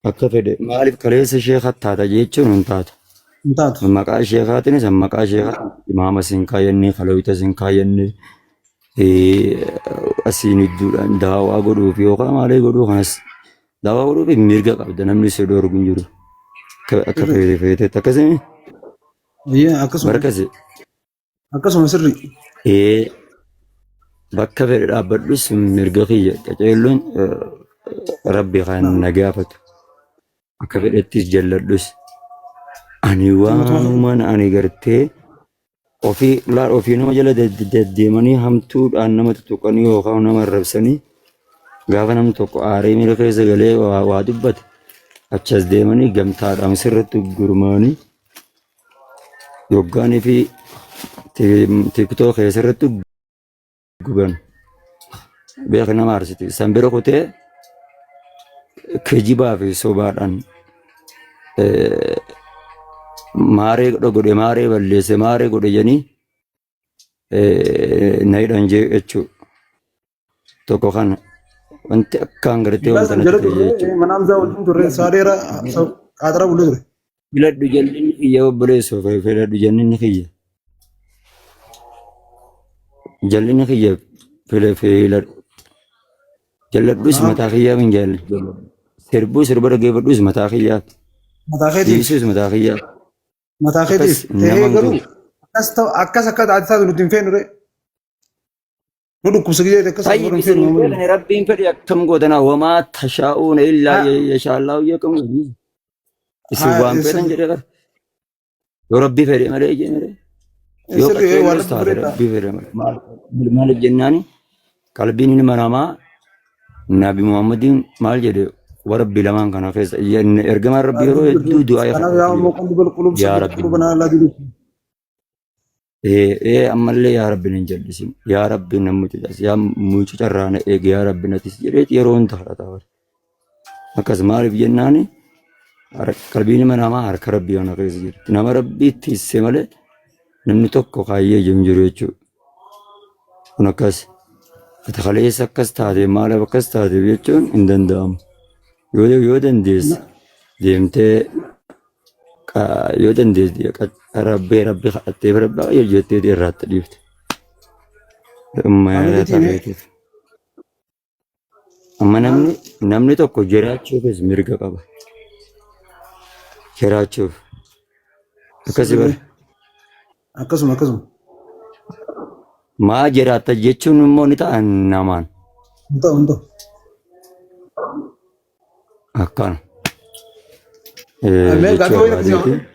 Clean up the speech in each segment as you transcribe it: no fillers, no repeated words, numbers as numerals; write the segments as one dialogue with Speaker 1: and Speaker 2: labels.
Speaker 1: Akka fedhe maaliif kaleessa sheeka taata jechuun hin taatu.
Speaker 2: Hin taatu.
Speaker 1: Maqaa sheekaatiinis maqaa sheekaa imaama sin kaayyannee kalawita sin kaayyannee asiin idduudhaan daawaa godhuuf yookaan maalee godhuu kanas daawaa godhuuf mirga qabda namni si dhorgu hin jiru. Akka
Speaker 2: Sirrii.
Speaker 1: feete feetetti akkasii
Speaker 2: Eeyyee akkasuma.
Speaker 1: barkasi
Speaker 2: Akkasuma sirrii.
Speaker 1: Ee, bakka fedhe dhaabbadhus mirga kiyya qaceelloon rabbi kan na gaafatu akka fedhettis jalladhus ani waanumaan ani gartee ofii laal ofii nama jala deddeemanii hamtuudhaan nama tuttuqanii yookaan nama arrabsanii gaafa namni tokko aaree miira keessa galee waa dubbate achas deemanii gamtaadhaan sirratti gurmaanii Yoggaanii fi tiktoo keessarratti guban beeka nama aarsiti. San bira kutee kijibaa fi sobaadhaan maaree godhe maaree balleesse maaree godhe jedhanii na hidhan jechuudha. Tokko kana wanti akkaan gartee
Speaker 2: Guyyaa
Speaker 1: wanta
Speaker 2: san
Speaker 1: natti
Speaker 2: jala
Speaker 1: ta'e
Speaker 2: turre
Speaker 1: jechuudha.
Speaker 2: mana Hamzaa wajjin turre isaa dheeraa qaaxara bulee ture.
Speaker 1: Filadhu jallinni kiyya obboleessoo filadhu jallinni kiyya. Jallinni kiyya filadhu. Jalladhus mataa kiyyaaf hin jaalladhu. Sirbuu sirba dhaggeeffadhus mataa kiyyaaf.
Speaker 2: Mataa keetiif.
Speaker 1: Dhiisus mataa kiyyaaf.
Speaker 2: Mataa keetiif.
Speaker 1: Akkas
Speaker 2: Ta'ee
Speaker 1: nama hin
Speaker 2: garuu
Speaker 1: godhu.
Speaker 2: akkas ta'u akkas akka taate taatu nuti hin feenu ree. Nu dhukkubsa gizee akkas
Speaker 1: Tayyib
Speaker 2: godhu hin
Speaker 1: isin
Speaker 2: feenu
Speaker 1: hin
Speaker 2: Muhammad.
Speaker 1: beekne rabbiin fedhe akkam gootanaa wamaa tashaa'uuna illaa yashaallaahu akkam godhu. Isin waan feetan jedhee bara. Yoo rabbii fedhe malee jee malee. Yoo
Speaker 2: Sirrii waan
Speaker 1: qaceellos
Speaker 2: rabbi
Speaker 1: taate
Speaker 2: fedhe ta'a.
Speaker 1: rabbii fedhe malee. Maaliif jennaani qalbiin ilma namaa Nabi Muhammadiin maal jedhe warra rabbii lamaan kana keessa ergamaan rabbii yeroo hedduu du'aa
Speaker 2: Kanaaf yaa
Speaker 1: kadhata
Speaker 2: muqallibal qulub
Speaker 1: yaa
Speaker 2: sabbit
Speaker 1: rabbi
Speaker 2: qulubana alaa diinik.
Speaker 1: Ee ee ammallee yaa rabbi nan jallisin yaa rabbi nan mucucas yaa mucucarraa na eegi yaa rabbi natis jedheet yeroo hunda kadhataa bara. Akkas maaliif jennaani qalbiin ilma namaa harka rabbii kana keessa jirti. Nama rabbii tisse malee namni tokko kaayyee jiru hin jiru jechuudha. Kun akkas ati kaleessa akkas taate maaliif akkas taate jechuun hin danda'amu. Yoo dandeesse deemtee Yoo dandeesse rabbee rabbi kadhattee bira baay'ee jettee irraatti dhiifte.
Speaker 2: Ani
Speaker 1: Maal
Speaker 2: miti mee
Speaker 1: ta'eetiif. Amma namni namni tokko jiraachuufis mirga qaba. Jiraachuuf. Akkasi bara.
Speaker 2: Akkasuma akkasuma.
Speaker 1: Maa jiraatta jechuun immoo ni ta'a namaan.
Speaker 2: Hin ta'u hin ta'u.
Speaker 1: Akkana.
Speaker 2: Mee
Speaker 1: Jechuu
Speaker 2: gaaffii wayii akkasii
Speaker 1: barbaadeeti.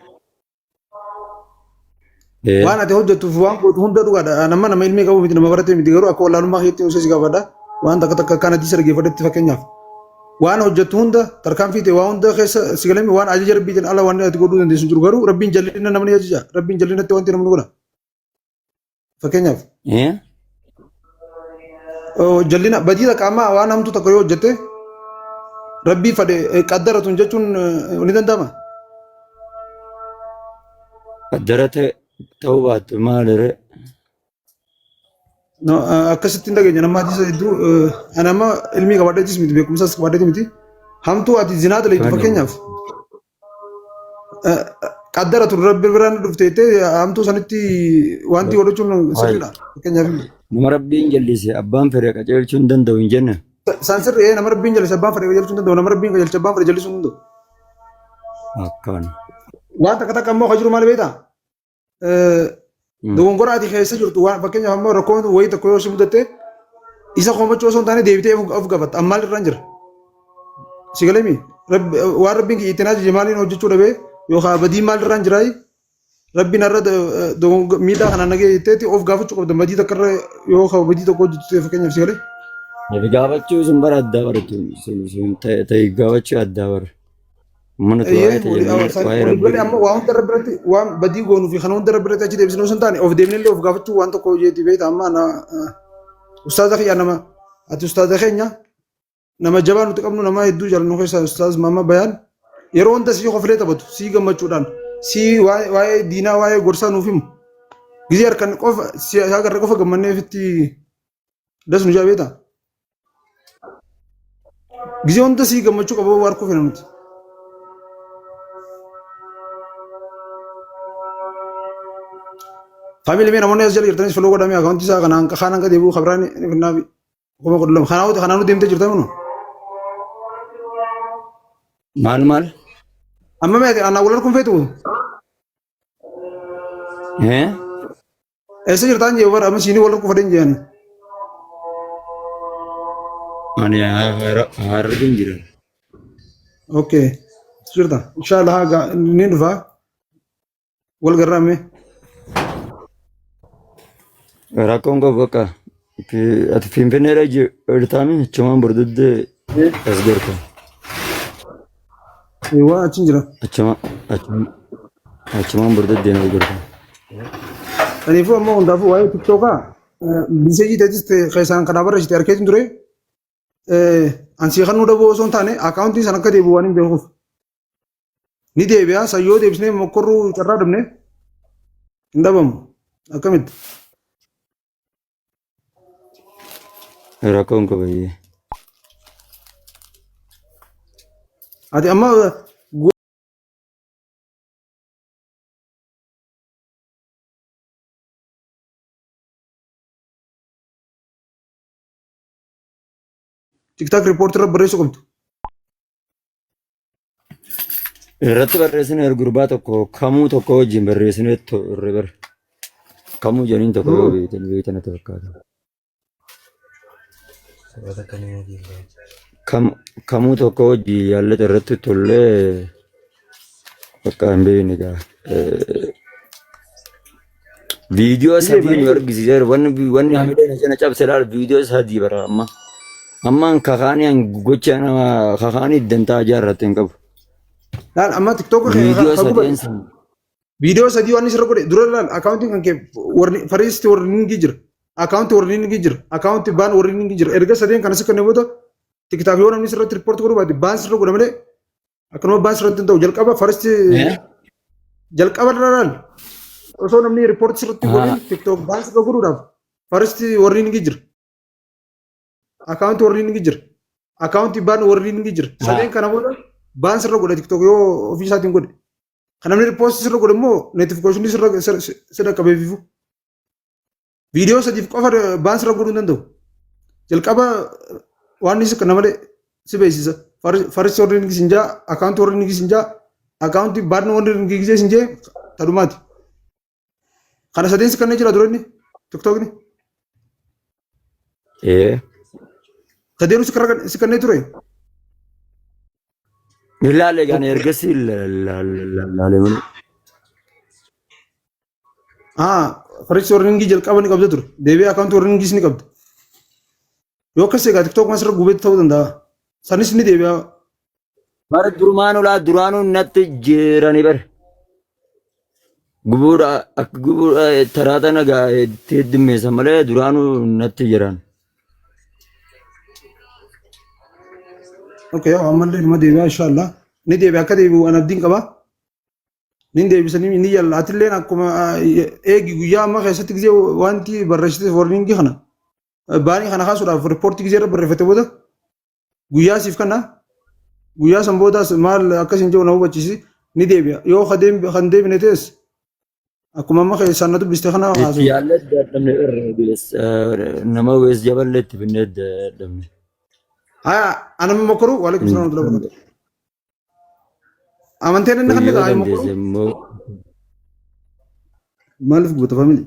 Speaker 2: Waan ati hojjettuuf waan gootu hunda dhugaadha. Nama nama ilmii qabu miti nama barate miti garuu akka wallaalummaa keetti osoo si gaafadha. Waan takka takka akkaan hadiisa dhaggeeffadhetti fakkeenyaaf. Waan hojjettu hunda tarkaanfii ta'e waa hunda keessa si galame waan ajaja rabbiitiin ala waan ati godhuu dandeessu hin jiru garuu rabbiin jallina namni ajaja rabbiin jallinatti wanti namni godha. Fakkeenyaaf Jallina badii takka amma waan hamtuu takka yoo hojjette rabbii fadhe qaddara tun jechuun ni danda'ama.
Speaker 1: Qaddara ta'uu baattu maaliree?
Speaker 2: No, akkasitti hin dhageenya nama hadiisa hedduu ani amma ilmii qabadheetis miti beekumsas qabadheeti miti hamtuu ati zinaa dalaytu fakkeenyaaf Qaddara tun rabbi biraan dhufte jettee hamtuu sanitti wanti godhachuun sirriidha. Fakkeenyaaf
Speaker 1: Nama rabbiin jallise abbaan fedhe qajeelchuu hin danda'u hin jenne.
Speaker 2: Isaan sirri nama rabbiin jallise abbaan fedhe qajeelchuu hin danda'u nama rabbiin qajeelche abbaan fedhe jallisuu hin danda'u.
Speaker 1: Akkaan.
Speaker 2: Waan takka takka immoo kan jiru maal beektaa? Dogongora ati keessa jirtu waan fakkeenyaaf ammoo rakkoon wayii tokko yoo si mudatte isa komachuu osoo hin taane deebitee of gaafatta amma maal irraan jira. Si galemi waan rabbiin kiyya ittiin ajaje maaliin hojjechuu dhabee yookaan badii maal irraan jiraayi rabbiin har'a miidhaa kanaan nagee jetteetti of gaafachuu qabda badii takka irra yoo badii tokko hojjettu ta'e fakkeenyaaf si galee.
Speaker 1: Nabi gaafachuu sun bara addaa bara sun ta'e gaafachuu addaa bara. Mana
Speaker 2: Eeyyee,
Speaker 1: waa'ee tajaajila waa'ee
Speaker 2: walii
Speaker 1: rabbii
Speaker 2: galee amma waa hunda irra biratti waan badii goonuu fi kana hunda irra biratti achi deebisnee osoo hin taane of deemnee illee of gaafachuu waan tokko jeeti beekta amma na ustaaza kiyya nama ati ustaaza keenya nama jabaa nuti qabnu nama hedduu jaalannu keessaa ustaaz Maamma Bayaan yeroo hunda sii koflee taphatu sii gammachuudhaan sii waa'ee diinaa waa'ee gorsaa nuuf himu gizee harkan qofa si agarra qofa gammannee ofitti das nu jaa beekta. Gizee hunda sii gammachuu qabu harkuu fena nuti. Faamilii mee namoonni as jala jirtanis follow godhamee akaawuntii isaa kanaan kaan hanga deebi'u kabiraan ni finnaafi. 12,000. Kanaafuu kanaanuu deemtee jirta minu.
Speaker 1: Maal maal?
Speaker 2: Amma mee anaa wal arguun feetu
Speaker 1: Eh?
Speaker 2: eessa jirtaan jee bara amma siinii wal arguu fedhan jeani.
Speaker 1: Ani harargeen jira.
Speaker 2: Okay. Jirta. Inshallah ni dhufa. Wal garraa mee.
Speaker 1: Rakkoon qabu bakka ati Finfinneedha jirtaami achumaan bordoddee as gorta.
Speaker 2: Waa achi jira.
Speaker 1: Achumaan bordoddee as gorta.
Speaker 2: Kanaafuu ammoo hundaafuu waa'ee tiktookaa miseejii ta'etis keessaan kanaa barreessite arkeetiin ture. Ansii kan nu dhabuu osoo hin taane akkaawuntiin san akka deebi'u waan hin beekuuf. Ni deebi'a san yoo deebisnee mokkorruu carraa dhabne hin dhabamu. Akkamitti?
Speaker 1: Rakkoon qabu iyyee.
Speaker 2: Ati amma TikTok riippoortii irra barreessuu qabdu.
Speaker 1: Irratti barreessine gurbaa tokko kamuu tokko wajjin barreessine turre bar. Kamuu jedhaniin tokko yoo beektan beektan natti fakkaata. Kamuu tokko wajjin yaallata irratti tollee bakka hin beekne egaa. Viidiyoo sadii nu argisiiseera. Wanni hamilee na cina cabse laal viidiyoo sadii bara amma. Ammaan kakaanii an gocha nama kakaanii dantaa ijaarratte hin qabu.
Speaker 2: Laal amma TikTok kee
Speaker 1: Viidiyoo
Speaker 2: ka gubate.
Speaker 1: sadeen san
Speaker 2: Viidiyoo sadii waan sirra godhe dura laal akkaawuntiin kan kee warni fariisti warningii jira. Akkaawuntii warningii jira. Akkaawuntii baan warningii jira. Erga sadeen kana si kennee booda TikTok yoo namni sirratti riippoortii godhu baate baan sirra godha malee akkanuma baan sirratti hin ta'u. Jalqaba fariisti jalqaba irra laal osoo namni riippoortii sirratti godhin TikTok baan sirra godhuudhaaf fariisti warningii jira. Akkaawuntii warningii jira. Akkaawuntii baan warningii jira. Sadeen kana booda baan sirra godha TikTok yoo ofii isaatiin godhe. Kan namni riippoostii sirra godhe immoo notification sirra si dhaqqabeefifu. Viidiyoo sadiif qofa baan sirra godhuu hin danda'u. Jalqaba waan inni kana malee si beeksisa. Farsi warri sin jaa, akkaawuntii warri sin jaa, akkaawuntii baan warri gisee sin jee tadhumaati. Kana sadeen si kanneen jira dura inni tiktokni.
Speaker 1: Ee.
Speaker 2: Sadeenuu si kanneen ture.
Speaker 1: Ilaale gaan ergasii ilaale malee.
Speaker 2: Ah, farsi warri jalqaba ni qabda ture. Deebi'ee akkaawuntii warri ni qabda. Yoo akkas egaa tiktok masirra gubeetti ta'uu danda'a. Sanis ni deebi'a.
Speaker 1: Bara durumaan olaa duraanuu natti jiranii bara. Gubuudha akka gubuudha taraa tana gaa itti heddummeessa malee duraanuu natti jiran.
Speaker 2: Okay, ammallee nima deebi'a inshallah. Ni deebi'a akka deebi'u an abdiin qaba. Nin deebisanii ni yalla atilleen akkuma eegi guyyaa amma keessatti gisee wanti barreessite warningii kana baanii kana kaasuudhaaf riippoortii gisee irra barreeffate booda guyyaa siif kana guyyaa san boodaas maal akkas hin jiru na hubachiisi ni deebi'a yoo kan deebine ta'es akkuma amma keessaan na dubbiste kana
Speaker 1: Itti
Speaker 2: haasofna.
Speaker 1: yaallee dadhabne irra nama wees jaballee itti finnee dadhabne.
Speaker 2: Haya anama mokoruu waalaikum salaam wa rahmatullahi wa barakatuh. Amanteen inni kan
Speaker 1: Yoo
Speaker 2: ta'e
Speaker 1: dandeesse immoo
Speaker 2: maaliif gubata family?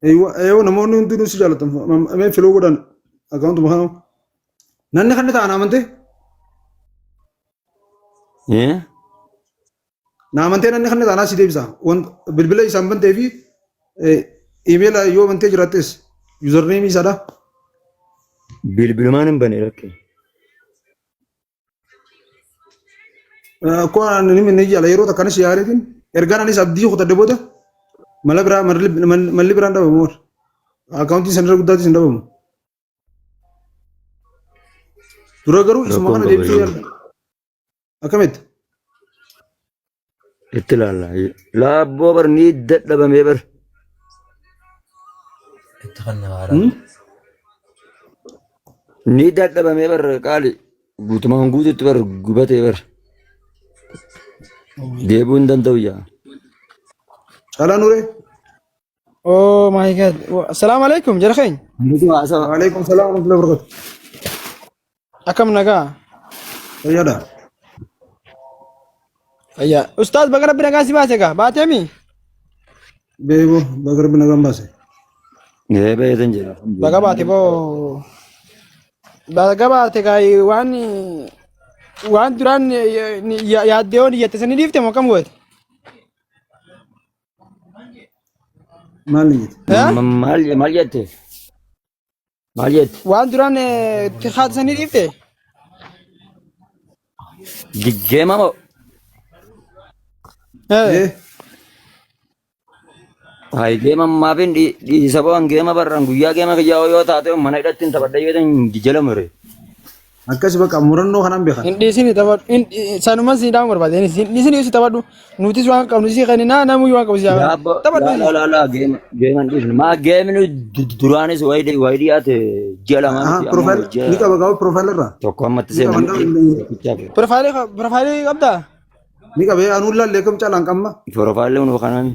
Speaker 2: Eeyyuu namoonni hundinuu si jaalatan mee filoo godhan akkaawuntuma kana. Namni kan ta'an amantee?
Speaker 1: Eh?
Speaker 2: Na amantee namni kan ta'an si deebisa. Bilbila isaan bantee fi iimeela yoo bantee jiraattes yuuzarneemii isaadha.
Speaker 1: Bilbilumaan hin bane rakkee.
Speaker 2: Akkuma ani ni jala yeroo takka anis yaaleetiin ergaan anis abdii kutadhe booda mala biraa malli biraan dhabamu. Akkaawuntiin sanirra guddaatis hin dhabamu. Dura garuu isuma
Speaker 1: Rakkoon
Speaker 2: kana
Speaker 1: qaba
Speaker 2: deebisuu
Speaker 1: iyyuu.
Speaker 2: yaalla. Akkamitti?
Speaker 1: Itti ilaalla. Laabboo bar ni dadhabamee bar.
Speaker 3: Itti kan nama haaraa.
Speaker 1: Ni dadhabamee bar qaali. Guutumaan guututti bar gubatee bar. Deebi'uu hin danda'u yaa.
Speaker 2: Caalaa Nuree.
Speaker 3: Oh my God. Assalaamu alaikum jara keenya.
Speaker 1: Nuti haasawa.
Speaker 2: Waalaikum salaam wa rahmatullahi wa barakatuh.
Speaker 3: Akkam nagaa?
Speaker 2: Fayyaadha.
Speaker 3: Fayyaa. Ustaaz baga rabbi nagaa si baase gaa baateemi?
Speaker 2: Beeku baga rabbi nagaan baase.
Speaker 1: Ee beetan jedha.
Speaker 3: Baga baate boo. Baga baate gaa waan waan duraan yaaddee waan iyyatte sanii dhiifte moo akkam goote?
Speaker 2: Maal ni jette?
Speaker 3: Eh?
Speaker 1: Maal maal jette? Maal jette?
Speaker 3: Waan duraan itti haati sanii dhiifte?
Speaker 1: Geema moo?
Speaker 3: Eh.
Speaker 2: Eh,
Speaker 1: Hayi geema maafin dhiisa bo'an geema barran guyyaa geema kiyyaa yoo taate mana hidhatti hin taphadha yoo ta'an jala mure.
Speaker 2: Akkas bakka murannoo kanaan beekan.
Speaker 3: Hin dhiisini taphadhu. Sanuman si dhaamu barbaade. Hin dhiisini si taphadhu. Nutis waan qabnu si kenninaa namuu waan qabu si haa
Speaker 1: Yaabbo
Speaker 3: taphadhu.
Speaker 1: laa laa laa geema geema hin dhiisnu. Maa geemni duraanis wayii wayii dhiyaate ji'a lama
Speaker 2: Aha,
Speaker 1: miti amma
Speaker 2: profile
Speaker 1: ji'a
Speaker 2: ni qaba qaba profile irraa.
Speaker 1: tokko ammatti
Speaker 2: Ni qaba
Speaker 1: seenanii tokkichaaf.
Speaker 3: Profaayilii profaayilii qabdaa?
Speaker 2: Ni qaba anuu laallee kam caalaan qabma.
Speaker 1: Profaayilii hunoo kanaan.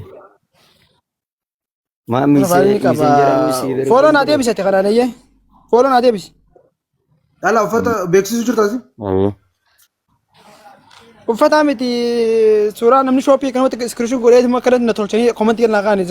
Speaker 1: Maa
Speaker 3: Profaayilii
Speaker 1: misee
Speaker 3: qaba.
Speaker 1: miseen jedhamu sii bira.
Speaker 3: Fooloo naa deebisate kanaan eeyyee. Fooloo naa deebisi.
Speaker 2: Dhala uffata beeksisuu jirtaasi?
Speaker 3: Uffata miti suuraa namni shooppii kanamatti iskiriishin godhee akkanatti na tolchanii komantii naa kaa'anii.